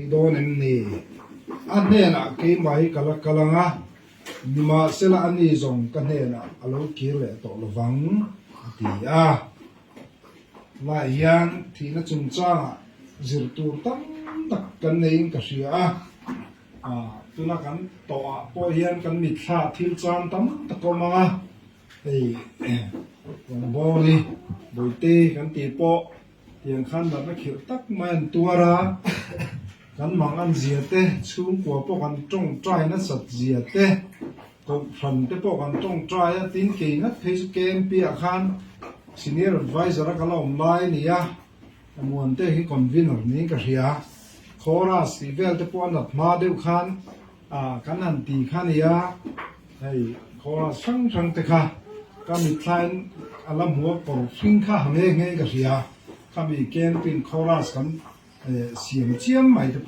Dawn em ni? A hnenah keimah hi ka la kal ang a, nimahsela a ni zawng ka hnenah a lo kir leh tawh lo vang, a ti a. Tunah hian thihna chungchangah zir tur tam tak kan neiin ka hria a, tuna kan tawhah pawh hian kan mitthla thil chan tam tak a awm ang a, hei rawngbawli Bawihte kan tih pawh Tiang khan natna khirh tak mai an tuar a, kan mang an zia te, chhungkua pawh kan tawngtai nasat zia te, kohhran te pawh kan tawngtai a, tin kei ngat phei chu KMP ah khan Senior Advisor a ka la awm lai a ni a, ka muante hi Convener niin ka hria, Chorus tih vel te pawh a nat hma deuh khan kan han ti kha a ni a. Hei chorus hrang hrang te kha ka mitthlain a la hmu a kawr hring kha ha nghe nghe ka hria khami camping chorus kan siam chiam mai te pawh.